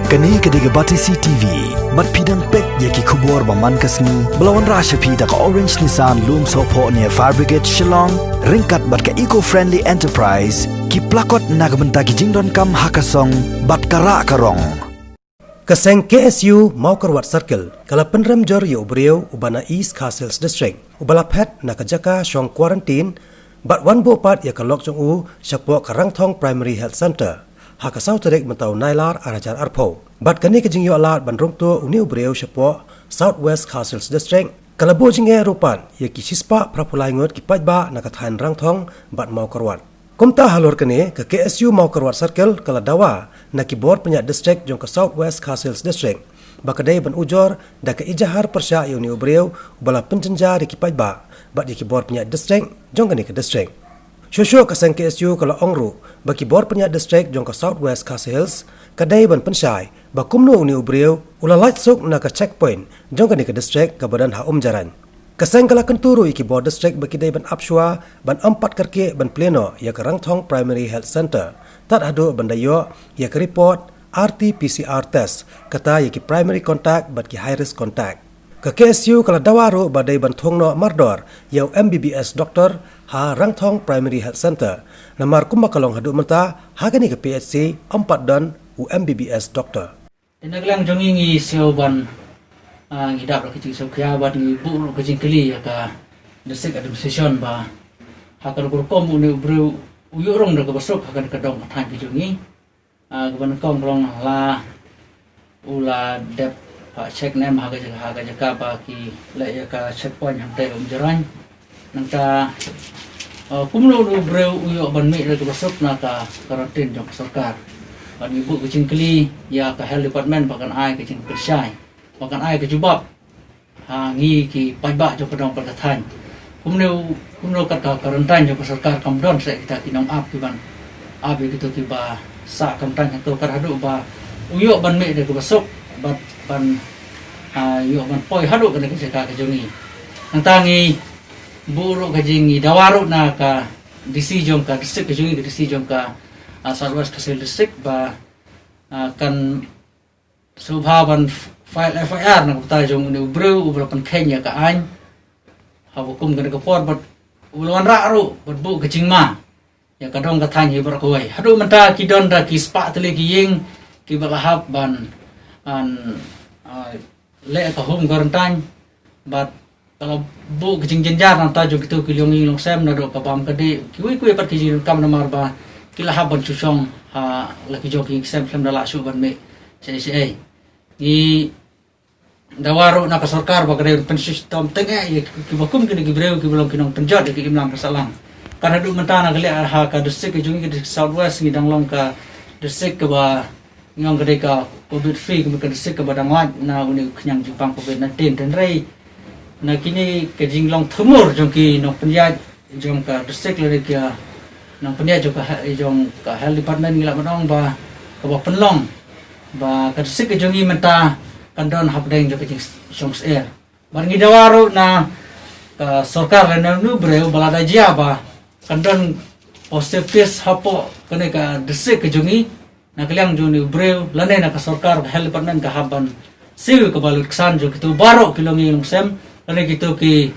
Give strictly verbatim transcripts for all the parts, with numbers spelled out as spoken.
Kane ka dei ka Batesi T V. Bad phi dang peit ïa ki khubor ba man ka sngi ba la wanrah sha phi da ka Orange Nissan Lumsohphoh near Fire Brigade Shillong, ryngkat bad ka Eco Friendly Enterprise, ki plakot na ka bynta ki jingdonkam ha ka song bad ka rah ka rong. Ka seng K S U Mawkyrwat Circle ka la pynrem jur ïa u briew uba na East Khasi Hills District, uba la phet na ka jaka shong quarantine bad wan buh pat ïa ka lok jong u shapoh ka Rangthong Primary Health Centre ha ka saw tarik mynta u Nailar ar hajar arphew. Bad kane ka jingïoh lad ban rung tuh une u briew shapoh South West Khasi Hills District ka la buh jingeh ruh pat ïa ki shispah phraphew lai ngut ki paidbah na ka thaiñ Rangthong bad Mawkyrwat. Kumta halor kane, ka K S U Mawkyrwat Circle ka la dawa na ki bor pynïaid district jong ka South West Khasi Hills District ba ka dei ban ujor da ka ijahar pyrshah ïa une u briew uba la pynjynjar ïa ki paidbah bad ïa ki bor pynïaid district jong kane ka district. Shuh shuh ka seng K S U ka la ong ruh ba ki bor pynïaid district jong ka South West Khasi Hills ka dei ban pynshai ba kumno une u briew u la lait suk na ka checkpoint jong kane ka district kaba don ha Umjarain. Ka seng ka la kyntu ruh ïa ki bor district ba ki dei ban ap shuwa ban ym pat kyrkieh ban plie noh ïa ka Rangthong Primary Health Centre tad haduh ban da ïoh ïa ka report R T P C R test, kata ïa ki primary contact bad ki high risk contact. Ka K S U ka la dawa ruh ba dei ban thung noh mardor ïa u M B B S doctor ha Rangthong Primary Health Centre, namar kumba ka long haduh mynta ha kane ka P H C ym pat don u M B B S doctor. Te na ka liang jong ngi, ngi sngew ban, ah, ngi dap da ka jingsngewkhia bad ngi buh ruh ka jingkylli ïa ka District Administration ba ha kano ka rukom une u briew u ïoh rung da kaba suk ha kane ka dong ka thaiñ ka jong ngi. Ah, kaba nyngkong ka long la u la dep pat check ne em ha ka jaka, ha ka jaka ba ki leh ïa ka checkpoint hangtei Umjarain. Nangta, uh, kumno une u briew u ïoh ban mih da kaba suk na ka quarantine jong ka sorkar. Bad ngi buh ka jingkylli ïa ka health department ba kan ai ka jingpynshai, ba kan ai ka jubab ha ngi ki paidbah jong ka dong bad ka thaiñ. Kumno, kumno kat ka quarantine jong ka sorkar kam don seh kita ki nongap ki ban ap ïa kito kiba sah quarantine hangto, kat haduh ba u ïoh ban mih da kaba suk bad ban, ah, ïoh ban poi haduh kane ka jaka ka jong ngi. Nangta ngi buh ruh ka jing, ngi dawa ruh na ka D C jong ka district ka jong ngi, ka D C jong ka, ah, South West Khasi Hills District ba, ah, kan sngewbha ban f-, file F I R na ka bynta jong une u briew uba la pynkheiñ ïa ka aiñ haba kum kane ka por bad uba la wanrah ruh ban buh ka jingma ïa ka dong ka thaiñ hi baroh kawei. Haduh mynta ki don da ki spah tylli ki ïing kiba la hap ban, an, ah, leh ka home quarantine bad ka la buh ka jingjynjar na ka bynta jong kito ki longïing longsem, naduh ka bam ka dih, kiwei kiwei pat ki jingdonkam, namar ba ki la hap ban shu shong ha la ki jong ki ïing ki sem khlem da lah shuh ban mih shaei shaei. Ngi dawa ruh na ka sorkar ba ka dei ban pynshitom tyngeh ïa ki, kiba kum kine ki briew kiba long ki nongpynjot ïa ka imlang ka sahlang. Kat haduh mynta na ka liang ha ka district ka jong ngi, ka District South West, ngi dang long ka district kaba ngi ong ka dei ka covid free, ka mut ka district kaba dang lait na une u khñiang jingpang covid nineteen. Hynrei na kine ka jinglong thumur jong ki nongpynïaid jong ka district lane ki nongpynïaid jong ka he-, jong ka health department, ngi lah ban ong ba kaba pynlong ba ka district ka jong ngi mynta kan don hapdeng jong ka jingshong syiar. Bad ngi dawa ruh na ka sorkar lane une u briew ba lada jia ba kan don positive case hapoh kane ka district ka jong ngi, na ka liang jong une u briew lane na ka sorkar, ka health department ka hap ban siew ïa kaba lut ksan jong kito baroh ki longïing longsem lane kito ki,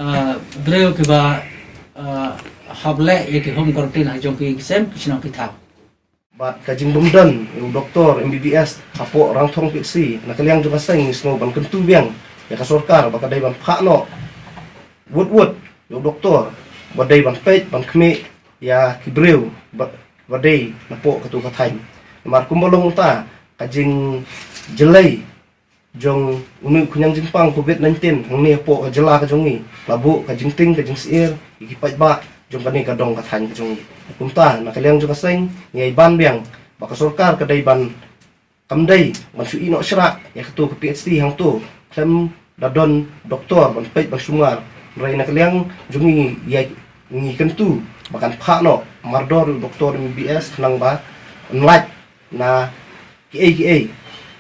ah, briew kiba, ah, hap leh ïa ki home quarantine ha jong ki ïing ki sem, ki shnong ki thaw. Bad ka jingbymdon ïa u doktor M B B S hapoh Rangthong P H C, na ka liang jong ka seng ngi sngew ban kyntu biang ïa ka sorkar ba ka dei ban phah noh wut wut ïa u doktor ba dei ban peit ban khmih ïa ki briew ba, ba dei napoh kato ka thaiñ. Namar kumba long mynta ka jingjyllei jong une u khñiang jingpang covid nineteen hangne hapoh ka jylla ka jong ngi la buh ka jingtieng ka jingsyier ïa ki paidbah jong kane ka dong ka thaiñ ka jong ngi. Kumta na ka liang jong ka seng ngi ai ban biang ba ka sorkar ka dei ban, kam dei ban shu ïeh noh shrah ïa kato ka P H C hangto khlem da don doktor ban peit ban sumar. Hynrei na ka liang jong ngi ïa ngi kyntu ba kan phah noh mardor u doktor M B B S khnang ba yn lait na kiei kiei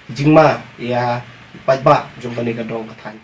ki jingma ïa ki paidbah jong kane ka dong ka thaiñ.